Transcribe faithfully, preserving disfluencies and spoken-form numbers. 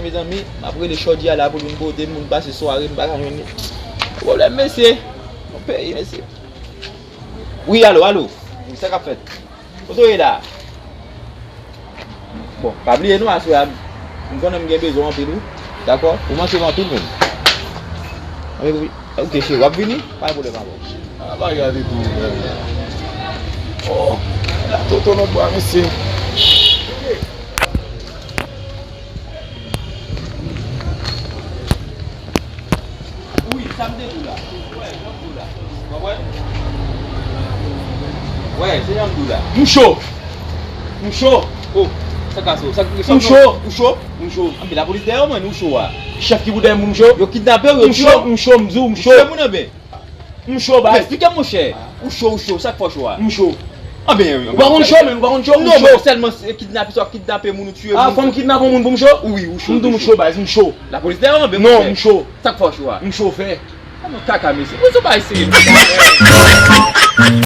Mezanmi, m ap rele Chòdi a la pou l vin pote m, moun pase sware, m pa ka jwenn li. Pwoblèm, mesye. Yon peyi, mesye. Wi, alo, alo. Wi, sa k ap fèt? Kote w ye la? Bon, pa bliye non, aswè a, m konnen m gen bezwen w anpil, wi. Dakò? Ou manke m anpil, menm. Anpil, wi. Ok, cheri, w ap vini? Pa gen pwoblèm avè w. A, bagay la te tou bèl la. Oh, la toto lòt bò a, mesye. Wi, sa m te di w la. Wè, jan m di w la. Konprann? Wè, se jan m di w la. M cho. M cho. Oh, sa k pase w? Sa k, sa k, m cho. Ou cho? M cho. Anben, lapolis dèyè w, mwen, ou cho a. Chèf ki pou dèyè m pou m cho? Yo kidnape w, yo tiye w. M cho, m cho, m di w, m cho. Ou tiye moun anben. M cho, baz. Men, esplike m, monchè. Ou cho, ou cho, sa k fè w cho a? M cho. Anben, ou pa konn cho, men, ou pa konn cho, m cho. Non, men sèlman se kidnape, sa w ap kidnape moun, ou tiye moun. A, fò m kidnape yon moun pou m cho? Wi, ou cho. M di w m cho, baz, m cho. Lapolis dèyè w, anben, monchè. Non, m cho. Sa k fè w cho a? M cho, fè. A, non, kaka, mesye. Ou se pa eseye.